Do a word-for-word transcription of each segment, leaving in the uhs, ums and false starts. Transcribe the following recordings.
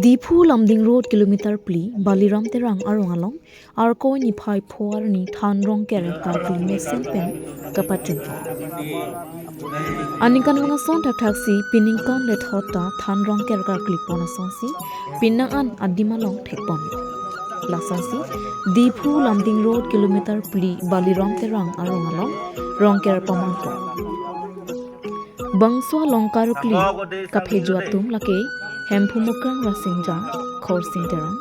Diphu Lumding Road kilometer phli Baliram Terang arong along Arkoi niphai pho arni than Rongker karkli mesen pen kapachunpon. Aningkan vang ason thakthaksi piningkan lethot ta than Rongker karklipon asonsi pinang an adim along thekpon. Lasonsi Diphu Lumding Road kilometer phli Baliram Terang arong along Rongker pamanpon. Bangso along karkli kaphejo atum lake Hemphu Mukrang Rasinja Khorsing Terang,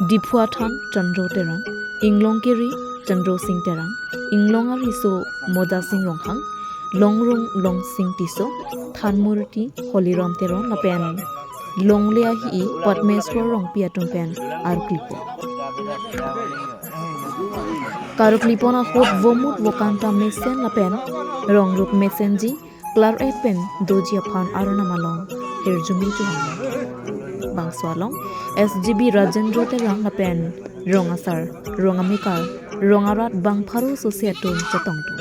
Diphu Athan Chandro Terang, Inglong Kiri Chandro Sing Terang, Inglong Ariso Moja Sing Ronghang, Longrung Longsing Tisso, Thanmurti Holiram Teron lapen Longle ahi Padmeswar Rongpi atum pen arklipo. Karklipon ahut vomut vokanta mesen lapen rongrup mesenji klar-et pen doji aphan arnam along hirjume chuhang. Bangso along S G B Rajendra Terang lapen rong asar, rong amekar, rong arat bang pharo sose atum chetongdun.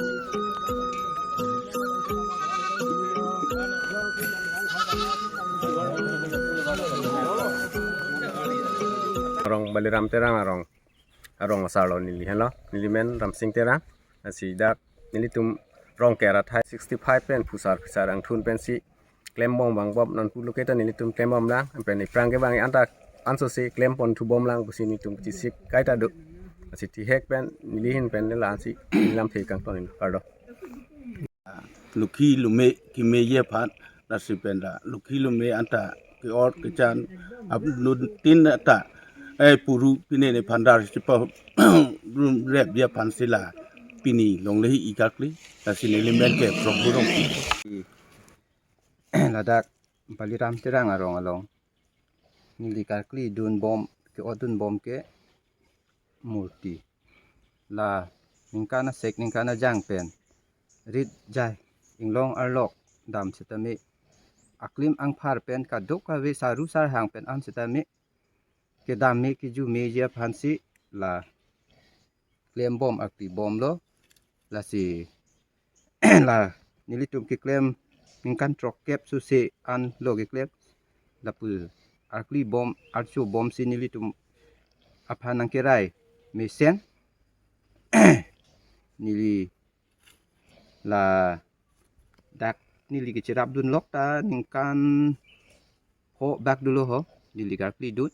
Arong Baliram Terang arong, arong asarlo neli henlo, neli men Ramsing Terang, lasi dak nelitum Rongker athai sixty five pen phusar phusar angthun pensi klembom vangbom non pulo keta nelitum klembomlang, pen aphrang ke bang anta ansose klempon thubomlang pusi nelitum kachisik kaita do. Lasi thihek pen neli ahin pen la ansi lamthe kangton, kardom. Lukhi lume kimeji aphan, lasi pen la lukhi lume anta ke-ot kechan apnutin anta, eh, puru pine ne phandar sipa repji aphan sila pini longle hi karkli, lasi neli men ke Prabhu Rongpi. Ladak Baliram Terang arong along neli karklidunbom, ke-otdunbom ke murti. La ningkan asek ningkan ajang pen rit jai inglong arlok dam setame, aklim angphar pen kadokave saru sarhang pen an setame kedam me keju meji aphansi la klembom, arklibomlo. Lasi la nelitum keklem ningkan throkkep sose anlo keklem. Lapu arklibom, archobomsi nelitum aphan nangkerai mesen. Neli ladak neli kecherapdunlok ta ningkan pho bak dolo ho, neli karklidun.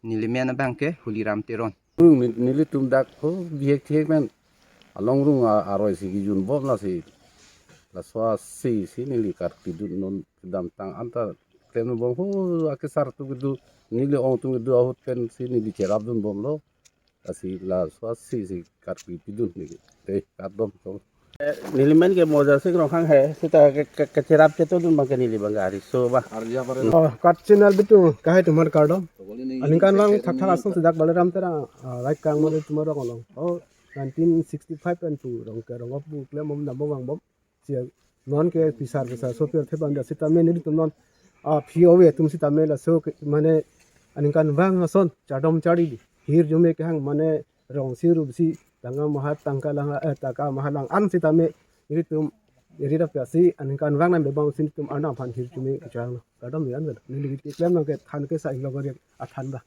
Neli men abang ke Holiram Teron. Hmm, nel-, nelitum dak ho bihek thihek men along rung a-, aroi si kejunbom, lasi laso asi si neli karklidun, non kedamtang anta klemnobom ho, akesar atum kedo, neli ong atum kedo ahut pensi neli cherapdunbomlo. Lasi laso asi si karklipidun neli. Eh, kardom. Neli men ke Moja Sing Ronghang he, seta ke, ke, kecherap chetodun abang ke neli abang ke ariso ba. Oh, KAT channel bitung, kahai atum aphan kardom. Aningkan vang thakthak asonsi dak Baliram Terang, ah, right kangmali atum arong along. Oh, nineteen sixty-five pen pu Rongker rong pu klembom dambom vangbom. Si non ke phusar phusar sopir thebang da setame nelitum non, ah, P O V atum setame laso ke, mane aningkan vang ason chardom chardi hirjume kehang, mane rong sirup si tangka maha tangka lang, eh, tangka maha lang an setame nelitum rit apya si aningkan vang nang bebang si nelitum arnam aphan hirjume kachang. Kardom yan, neli keklem nang ke than ke sa inglong kari athan ba.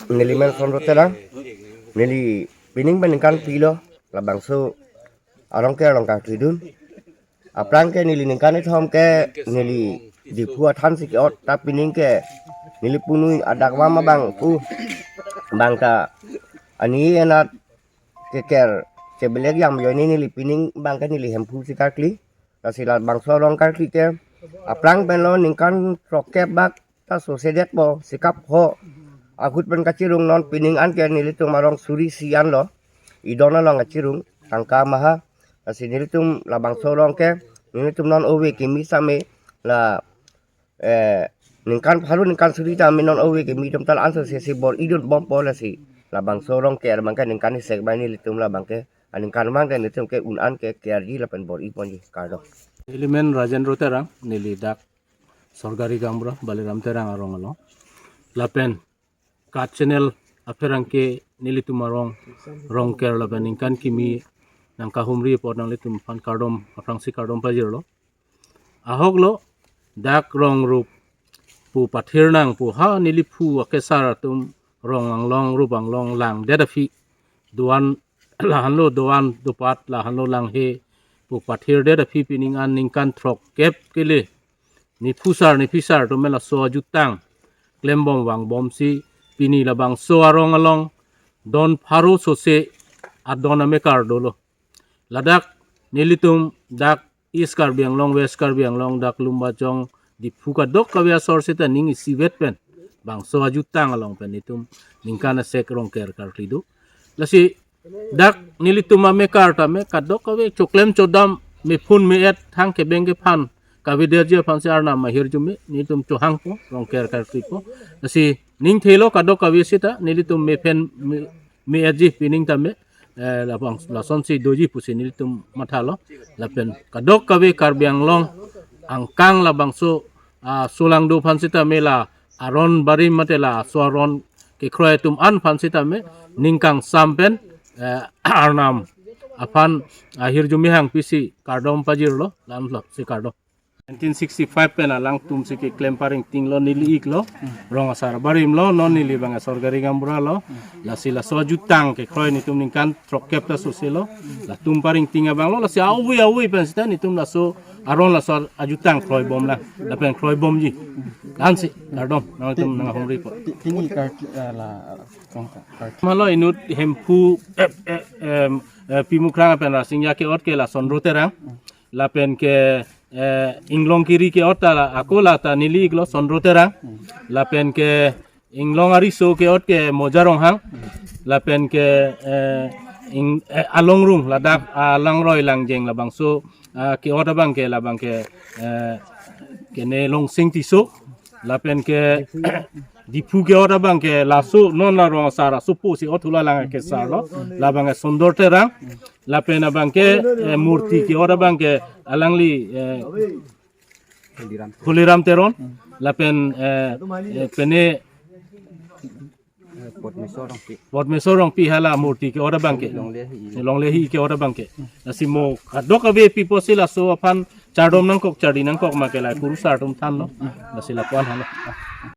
Neli men Sondro Terang, neli pining pen ningkan phli lo, labangso arong ke arong karklidun. Aphrang ke neli ningkan kethom ke neli Diphu Athan si ke-ot, ta pining ke neli punui adak vam abang pu abang ta ani anat keker chebelek jam joine neli pining abang ke neli Hemphu si karkli. Lasi labangso arong karkli ke aphrang pen lo ningkan throkkep bak ta sosedetpo, sikap ho ahut pen kachirung, non pining an ke nelitum arong suri isi anlo, idon along kachirung tangka maha. Lasi nelitum labangso arong ke nelitum non ove kimi same la, eh, ningkan pharo ningkan suri tame non ove kimi atum ta la ansose si bor-idunbompo. Lasi labangso arong ke abang ke ningkan isek bai nelitum labang ke aningkan vang ke nelitum ke un an ke kerji lapen bor-iponji, kardom. Neli men Rajendra Terang, neli dak sorkari gaonbura Baliram Terang arong along. Lapen KAT channel apherangke nelitum arong Rongker lapen ningkan kimi nangkahumri apot nanglitum aphan kardom, aphrangsi kardom pajirlo. Ahok lo, dak rongrup pu pathir nang pu ha neliphu akesar atum rong anglong rup anglong langdet aphi doan lahenlo doan dopat lahenlo langhe pu pathirdet aphi pining an ningkan throkkep kele niphusar niphisar atum laso ajutang klembom vangbomsi pini labangso arong along don pharo sose adon amekar dolo. Ladak nelitum dak East Karbi Anglong, West Karbi Anglong, dak Lumbajong, Diphu kadokave asor seta ning isivet pen bangso ajutang along pen itum ningkan asek Rongker karkli do. Lasi dak nelitum amekar tame kadokave choklem chodam mephun me-et thang kebeng kephan kavedet ji aphansi Arnam ahirjume nelitum chohangpo Rongker karklipo. Lasi ning thelo kadokave seta nelitum mephen me, me-et ji pining tame, eh, labang lasonsi doji pusi nelitum mathalo. Lapen kadokave Karbi Anglong angkang labangso, ah, solangdo aphan seta me la aron barim mate laso aron kekroi atum an aphan seta me ningkangsam pen, eh, Arnam aphan ahirjume hangpisi kardom pajirlo, lamlo si kardom. Nineteen sixty-five pen alangtumsi keklem paringtinglo neli iklo, rong asar barimlo, non neli bang asor gari gamburalo, lasi laso ajutang kekroi nelitum ningkan throkkep ta soselo, latum paringting abanglo, lasi awi awi pen seta nelitum laso aron laso ajutang kroibomlang, lapen kroibomji. Ansi, kardom, nangtum nanghumripo. Ti-, tini kar, eh, la, kong kar. Malo inut Hemphu, eh, eh, em, eh, Pi Mukrang pen Rangsingja ke-ot ke la Sondro Terang. Lapen ke, eh, Inglong Kiri ke-ot ta la, ako la ta neli iklo Sondro Terang. Lapen ke Inglong Ariso ke-ot ke Moja Ronghang. Lapen ke, eh, ing, eh, Alongrung ladak, ah, Langroi Langjeng labangso, ah, ke-ot abang ke labang ke, eh, kene Longsing Tisso. Lapen ke Diphu ke-ot abang ke laso non la rong asar asopo si ot hula lang kesarlo. Labang ke Sondro Terang. Lapen abang ke, eh, murti ke-ot abang ke alangli, eh, Holiram Teron. Lapen, eh, eh, pene Potmesor Rongpi. Potmesor Rongpi hala murti ke-ot abang ke. Longlehi. Longlehi ke-ot abang ke. Lasi mo kadokave pipo si laso aphan chardom nangkok chardi nangkok ma ke la kurusar atum thanlo. Lasi lapuan halo.